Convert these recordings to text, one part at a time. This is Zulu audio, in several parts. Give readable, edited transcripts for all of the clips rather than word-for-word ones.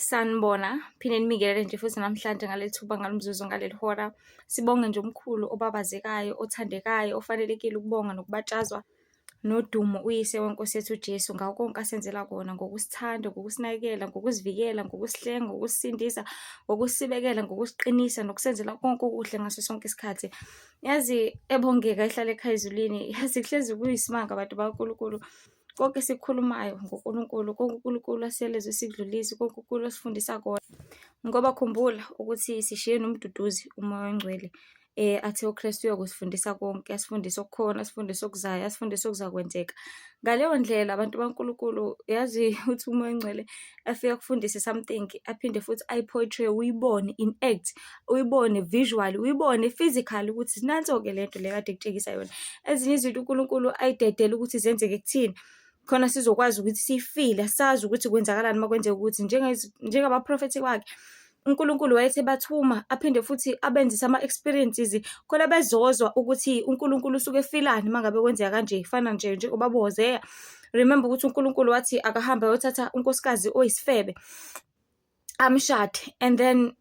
Sanibona, phinde nibingelele nje futhi namhlanje ngaleli thuba, ngalo mzuzu, ngaleli hora. Sibonge nje umkhulu obabazekayo, othandekayo, ofanelekile ukubonga nokubatshazwa nodumo, uYise weNkosi yethu uJesu, ngakho konke asenzela kona, ngokusithanda, ngokusinakekela, ngokusivikela, ngokusihlenga, ngokusisindisa, ngokusibekela, ngokusiqinisa, nokusenzela konke okuhle ngaso sonke isikhathi. Yazi ebongeka ehlala ekhaya ezulwini, yazi kuhlezi kuyisimanga bantu bakaNkulunkulu. Konke esikukhulumayo ngoNkulunkulu, konke uNkulunkulu asiyaleza sikudlulise, konke uNkulunkulu asifundisa kona. Ngoba khumbula ukuthi sishiye noMduduzi, uMoya oNgcwele, athe uKristu uyokusifundisa konke, asifundise okukhona, asifundise okuzayo, asifundise okuzakwenzeka. Ngaleyo ndlela bantu baNkulunkulu, yazi uthi uMoya oNgcwele afike akufundise something, aphinde futhi ayi-portray, uyibone in act, uyibone visually, uyibone physically ukuthi nanso-ke lento le kade ngikutshengisa yona. Ezinye izinto uNkulunkulu ayidedele ukuthi zenzeke kuthina, khona sizokwazi ukuthi siyifile, sazi ukuthi kwenzakalani uma kwenzeka ukuthi njengabaprofethi bakhe. uNkulunkulu wayethe bathuma aphinde futhi abenzise ama-experiences khona bezozwa ukuthi uNkulunkulu usuke efilani uma ngabe kwenzeka kanje, fana nje njengoba Hoseya. Remember ukuthi uNkulunkulu wathi akahambe ayothatha unkosikazi oyisifebe amshade, and then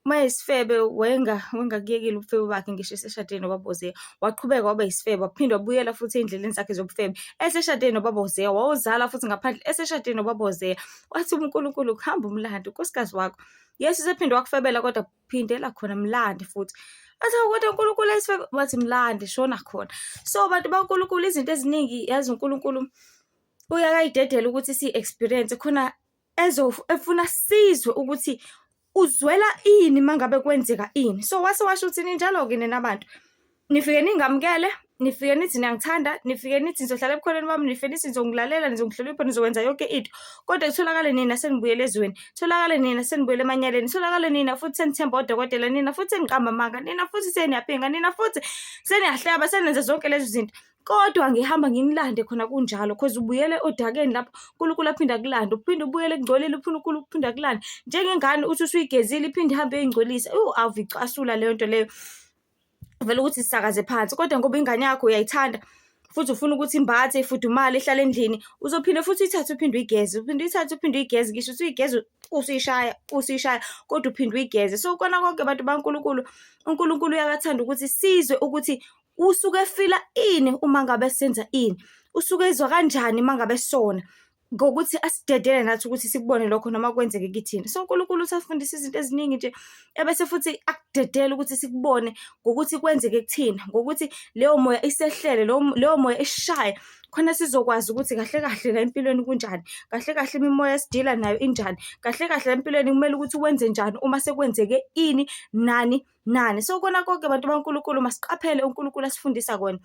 mayisifebe wayengakuyekile ubufebe bakhe ngisho eseshadene nobaba Hoseya. Waqhubeka waba yisifebe, waphinde wabuyela futhi ey'ndleleni zakhe zobufebe. Eseshadene nobaba Hoseya, wawuzala futhi ngaphandle eseshadene nobaba Hoseya. Wathi uNkulunkulu kuhamba umlando unkosikazi wakho. Yes, usephinde wakufebela kodwa phindela khona mlande futhi. Athi hawu kodwa uNkulunkulu ayisifebe, wathi mlande shona khona. So bantu baNkulunkulu izinto eziningi yazi uNkulunkulu uyakayidedela ukuthi si-experience khona efuna sizwe ukuthi uzwela ini mangabe kwenzeka ini. So wase washo ukuthi ninjalo-ke nina bantu, nifike ningamukele, nifike nithi niyangithanda, nifike nithi nizohlala ebukhoneni bami, nifike nithi nizongilalela, nizongihlonipha, nizokwenza yonke into. Kodwa kutholakale nina senibuyele ezweni, tholakale nina senibuyele emanyaleni, tholakale nina futhi senithemba odokotela, nina futhi seniqamba amanga, nina futhi seniyaphinga, nina futhi seniyahleba, senenza zonke lezo zinto. Kodwa ngihamba nginilande khona kunjalo cause ubuyele odakeni lapho uNkulunkulu aphinde akulande, uphinde ubuyele ekungcolile, uphinde uNkulunkulu uphinde akulande. Njengengane uthi usuyigezile iphinde ihambe iyoyingcolisa. Ewu ave icasula leyo nto leyo. Vele ukuthi sisakaze phansi kodwa ngoba ingane yakho uyayithanda futhi ufuna ukuthi imbathe ifudumale ihlale endlini, uzophinde futhi uyithathe uphinde uyigeze, uphinde uyithathe uphinde uyigeze, ngisho usuyigeza usuyishaya, usuyishaya kodwa uphinde uyigeze. So kona konke bantu baNkulunkulu, uNkulunkulu uyakathanda ukuthi sizwe ukuthi usuke efila ini uma ngabe senza ini, usuke ezwa kanjani uma ngabe sona, ngokuthi asidedele nathi ukuthi sikubone lokho noma kwenzeke kithina. So uNkulunkulu usafundisa izinto eziningi nje, ebese futhi akudedele ukuthi sikubone ngokuthi kwenzeke kuthina, ngokuthi leyo moya isehlele, leyo moya isishaye, khona sizokwazi ukuthi kahle kahle la empilweni kunjani, kahle kahle imimoya esidila nayo injani, kahle kahle la empilweni kumele ukuthi wenze njani uma sekwenzeke ini nani nani. So kona konke bantu baNkulunkulu masiqaphele uNkulunkulu asifundisa kona.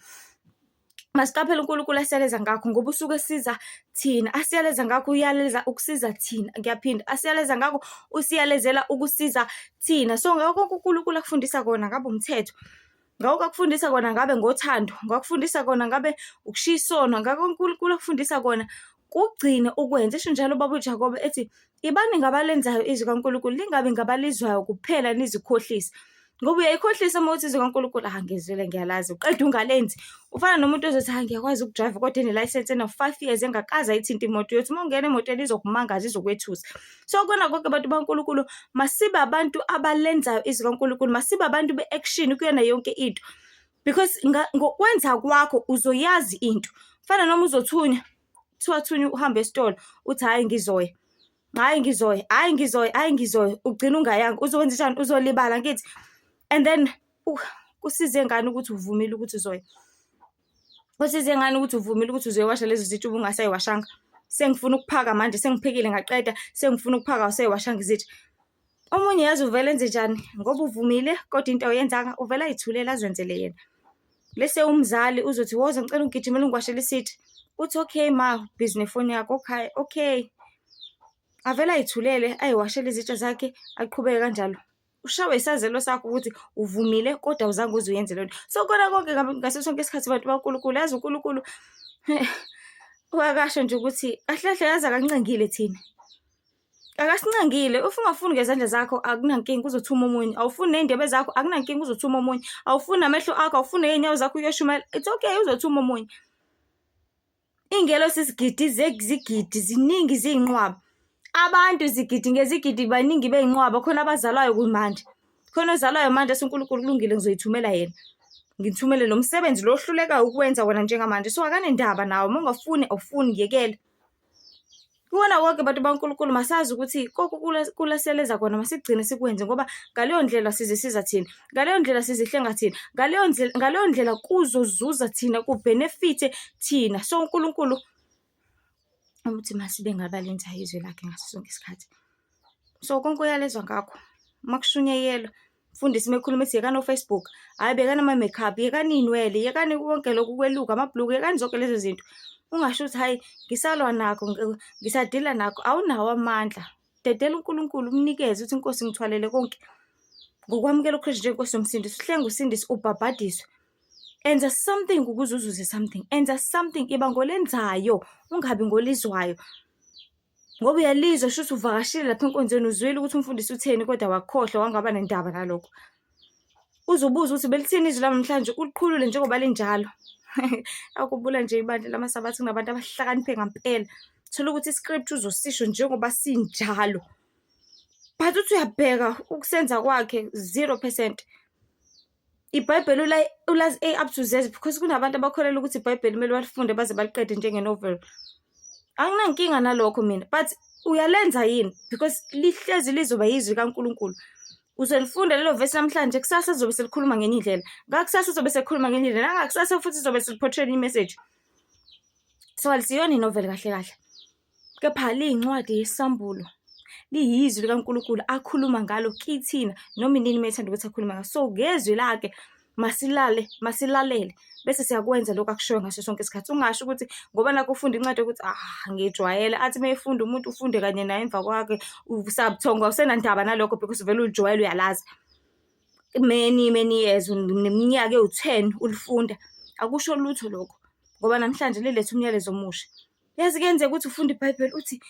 Masiqaphele uNkulunkulu asiyaleza ngakho ngoba usuke esiza thina, asiyaleza ngakho uyaleza ukusiza thina. Ngiyaphinda, asiyaleza ngakho usiyalezela ukusiza thina. So ngakho konke uNkulunkulu akufundisa kona ngabe umthetho, ngakho akufundisa kona ngabe ngothando, ngakufundisa kona ngabe ukushiya isono, ngakho uNkulunkulu akufundisa kona kugcine ukwenze. Esho njalo ubaba uJakobe ethi, ibani ngabalenzayo izwi kaNkulunkulu, lingabi ngabalizwayo kuphela nizikhohlise. Ngoba uyayikhohlisa uma uthi izwi kaNkulunkulu, ah ngizwile ngiyalazi, uqeda ungalenzi. Ufana nomuntu ozothi, ah ngiyakwazi ukudrayiva kodwa enelayisensi ena-five years engakaze ayithinte imoto. Uyothi uma ungena emotweni izokumangaza, izokwethusa. So kona konke bantu baNkulunkulu, masibe abantu abalenzayo izwi kaNkulunkulu, masibe abantu be-action kuyona yonke into. Because ngokwenza kwakho uzoyazi into. Fana noma uzothunywa, kuthiwa thunywa uhambe esitolo, uthi hhayi ngizoya, hhayi ngizoya, hhayi ngizoya, hhayi ngizoya, ugcine ungayanga. Uzokwenza njani? Uzolibala angithi? And then kusize ngani ukuthi uvumile ukuthi uzoya? Kusize ngani ukuthi uvumile ukuthi uzoyiwasha lezo zitsha ubungasayiwashanga? Sengifuna ukuphaka manje, sengiphekile ngaqeda, sengifuna ukuphaka awusayiwashanga izitsha. Omunye yazi uvele enze njani? Ngoba uvumile kodwa into awuyenzanga, uvele ayithulele azenzele yena. Bese umzali uzothi woza ngicela ungigijimele ungiwashele isitsha. Uthi okay ma, busy nefoni yakho, okay, okay. Avele ayithulele ayiwashele izitsha zakhe aqhubeke kanjalo. Ushawe isazelo sakho ukuthi uvumile kodwa awuzange uze uyenze lento. So kona konke ngaso sonke isikhathi bantu baNkulunkulu, yazi uNkulunkulu wakasho nje ukuthi kahle kahle yazi akancengile thina. Akasincengile, if ungafuni ngezandla zakho akunankinga uzothuma omunye, awufuni ney'ndebe zakho akunankinga uzothuma omunye, awufuni namehlo akho, awufuni ney'nyawo zakho uyoshumayela, it's okay uzothuma omunye. Iy'ngelosi izigidi zezigidi ziningi ziyinqwaba. Abantu izigidi ngezigidi baningi beyinqwaba, khona abazalwayo kumanje. Khona ozalwayo manje athi uNkulunkulu kulungile ngizoyithumela yena. Ngithumele lo msebenzi lo ohlulekayo ukuwenza wena njengamanje. So akanendaba nawe, uma ungafuni awufuni yekela. Kuwona wonke bantu baNkulunkulu masazi ukuthi konke kulaseleza kona masigcine sikwenze ngoba ngaleyo ndlela sizisiza thina, ngaleyo ndlela sizihlenga thina, ngaleyo ndlela ngaleyo ndlela kuzozuza thina kubhenefithe thina. So uNkulunkulu ukuthi masibe ngabalenzayo izwi lakhe ngaso sonke isikhathi. So konke uyalezwa ngakho uma kushunyayelwa mfundisi uma ekhuluma ethi yekani o-Facebook, hhayi bekani ama-makeup, yekani iy'nwele, yekani konke lokhu kweluka, amabhuluku, yekani zonke lezo zinto. Ungasho ukuthi hhayi ngisalwa nakho, ngisadila nakho, awunawo amandla. Dedela uNkulunkulu umnikeze uthi Nkosi ngithwalele konke. Ngokwamukela uKristu njengeNkosi nomsindisi, uhlenge usindiswe, ubhabhadiswe. Enza something ukuze uzuze something. Enza something, iba ngolenzayo, ungabi ngolizwayo. Ngoba uyalizwa shuthi uvakashile lapha enkonzweni uzwile ukuthi umfundisi utheni kodwa wakhohlwa wangaba nendaba nalokho. Uze ubuze ukuthi belithini izwi lami namhlanje uliqhulule njengoba linjalo. Akubula nje ibandla lamaSabatha kunabantu abahlakaniphe ngampela. Thola ukuthi iscript uzosisho njengoba sinjalo. But uthi uyabheka ukusenza kwakhe 0%. IBhayibheli ulazi A up to Z because kunabantu abakholelwa ukuthi iBhayibheli kumele balifunde baze baliqede njenge-novel. Anginankinga nalokho mina but uyalenza yini? Because lihlezi lizoba yizwi kaNkulunkulu. Uzolifunda lelo vesi namhlanje, kusasa lizobe selikhuluma ngenye indlela, ngakusasa lizobe selikhuluma ngenye indlela, nangakusasa futhi lizobe seliphothela i-message. So alisiyona i-novel kahle kahle. Kepha liyincwadi yesambulo, liyizwi likaNkulunkulu akhuluma ngalo kithina noma inini uma ethanda ukuthi akhulume ngalo. So ngezwi lakhe masilale, masilalele bese siyakwenza lokhu akushoyo ngaso sonke isikhathi. Ungasho ukuthi ngoba nakhu ufunda incwadi yokuthi ah ngijwayele, athi uma efunda umuntu ufunde kanye naye emva kwakhe usabuthongo awusenandaba nalokho because vele ulijwayele uyalazi. Many many years neminyaka ewu-10 ulifunda, akusho lutho lokho ngoba namhlanje lilethe umyalezo omusha. Yazi kuyenzeka ukuthi ufunde iBhayibheli uthi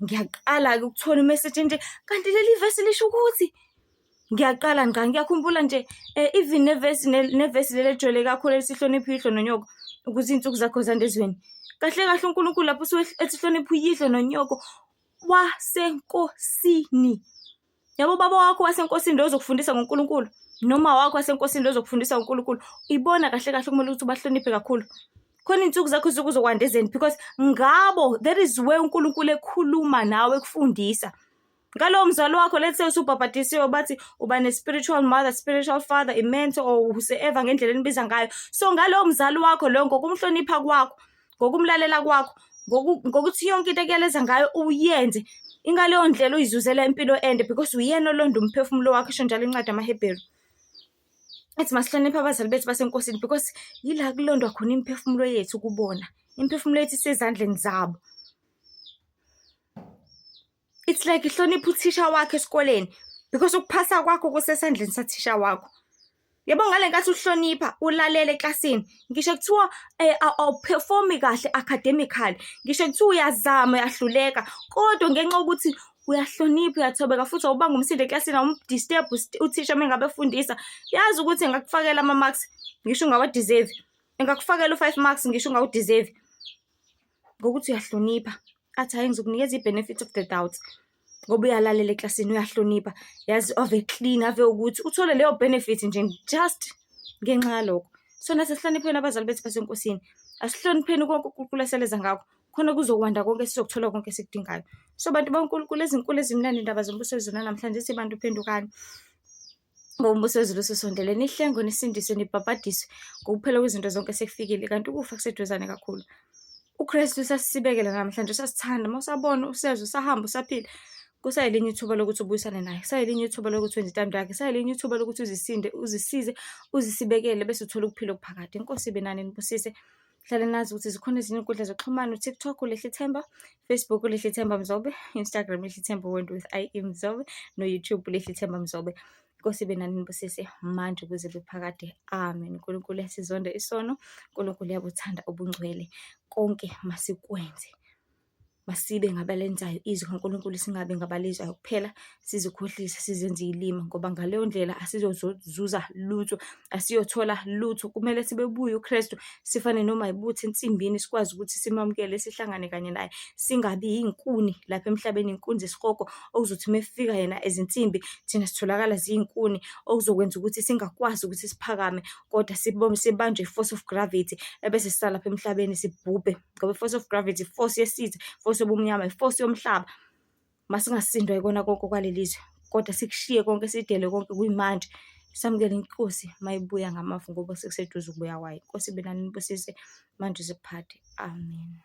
ngiyaqala-ke ukuthola imeseji enje, kanti leli vesi lisho ukuthi ngiyaqala ngqa. Ngiyakhumbula nje even nevesi nevesi leli elijwayele kakhulu elithi hlonipha uyihlo nonyoko ukuze iy'nsuku zakho zande ezweni. Kahle kahle uNkulunkulu lapho usuke ethi hlonipha uyihlo nonyoko wasenkosini. Yabo ubaba wakho wasenkosini lo ozokufundisa ngoNkulunkulu noma wakho wasenkosini lo ozokufundisa ngoNkulunkulu, ibona kahle kahle kumele ukuthi ubahloniphe kakhulu. Khona iy'nsuku zakho zizokwanda ezweni because ngabo that is where uNkulunkulu ekhuluma nawe ekufundisa. Ngalowo mzali wakho let's say usubhabhadisiwe bathi uba ne-spiritual mother, spiritual father, i-mentor or whosoever ngendlela enibiza ngayo. So ngalowo mzali wakho loyo ngokumhlonipha kwakho, ngokumlalela kwakho, ngokuthi yonke into ekuyaleza ngayo uyenze, ingaleyo ndlela uyizuzela impilo ende because uyena olonda umphefumulo wakho, isho njalo incwadi yamaHebheru. Ethi masihloniphe abazali bethu basenkosini because yila kulondwa khona imiphefumulo yethu kubona. Imiphefumulo yethu isezandleni zabo. It's like ihlonipha uthisha wakho esikoleni because ukuphasa kwakho kusesandleni sathisha wakho. Yabo ngale nkathi uhlonipha ulalele eklasini, ngisho kuthiwa awuperformi kahle academically, ngisho kuthiwa uyazama uyahluleka, kodwa ngenxa yokuthi uyahlonipha uyathobeka futhi awubanga umsindo eklasini, awumdisturb uthisha uma ngabe efundisa, yazi ukuthi engakufakela ama-marks ngisho ungawa-deserve, engakufakela u-5 marks ngisho ungawu-deserve. Ngokuthi uyahlonipha, athi hhayi ngizokunikeza i-benefit of the doubt ngoba uyalalela eklasini uyahlonipha, yazi ave clean ave ukuthi uthole leyo benefit nje just ngenxa yalokho. So nathi asihlonipheni abazali bethu basenkosini, asihlonipheni konke uNkulunkulu aseleza ngakho, khona kuzokwanda konke sizokuthola konke esikudingayo. So bantu baNkulunkulu ezinkulu ezimnandi indaba zombuso wezulu namhlanje zithi bantu phendukani. Ngoba umbuso wezulu ususondele, nihlengwe, nisindiswe, nibhabhadiswe ngokuphela kwezinto zonke sekufikile, kanti ukufa kuseduzane kakhulu. UKristu usasibekela namhlanje, usasithanda, uma usabona, usezwa, usahamba, usaphila, kusayelinye ithuba lokuthi ubuyisane naye, kusayelinye ithuba lokuthi wenze intando yakhe, kusayelinye ithuba lokuthi uzisinde, uzisize, uzisibekele bese uthola ukuphila okuphakade. Inkosi ibe nani, nibusise. Hlale nazi ukuthi zikhona ezinye iy'nkundla zokuxhumana, u-TikTok uLehle Themba, Facebook uLehle Themba Mzobe, Instagram Lehle Themba Wend with I.E Mzobe, no-YouTube uLehle Themba Mzobe. Inkosi ibe nani nibusise manje kuze kube phakade. Amen. uNkulunkulu uyasizonda isono, uNkulunkulu uyabuthanda ubungcwele. Konke masikwenze. Masibe ngabalenzayo izwi kaNkulunkulu, singabi ngabalizwayo kuphela, sizikhohlise, sizenze iy'lima, ngoba ngaleyo ndlela asizozuza lutho, asiyothola lutho. Kumele sibebuye uKrestu, sifane noma yibutho ensimbini, sikwazi ukuthi simamukele, sihlangane kanye naye, singabi iy'nkuni lapha emhlabeni, iy'nkuni zesihogo, okuzothi uma kufika yena ezinsimbi, thina sitholakala ziyinkuni, okuzokwenza ukuthi singakwazi ukuthi siphakame, kodwa sibanjwe i-force of gravity, ebese sisala lapha emhlabeni sibhubhe, ngoba i-force of gravity, i-force yesitha, i-force yobumnyama, i-force yomhlaba. Masingasindwa yikona konke okwaleli zwe, kodwa sikushiye konke, sidele konke kuyimanje, samukele iNkosi uma ibuya ngamafu ngoba sekuseduze ukubuya kwayo. Inkosi ibe nani, inibusise, manje ize kuphathe. Amen.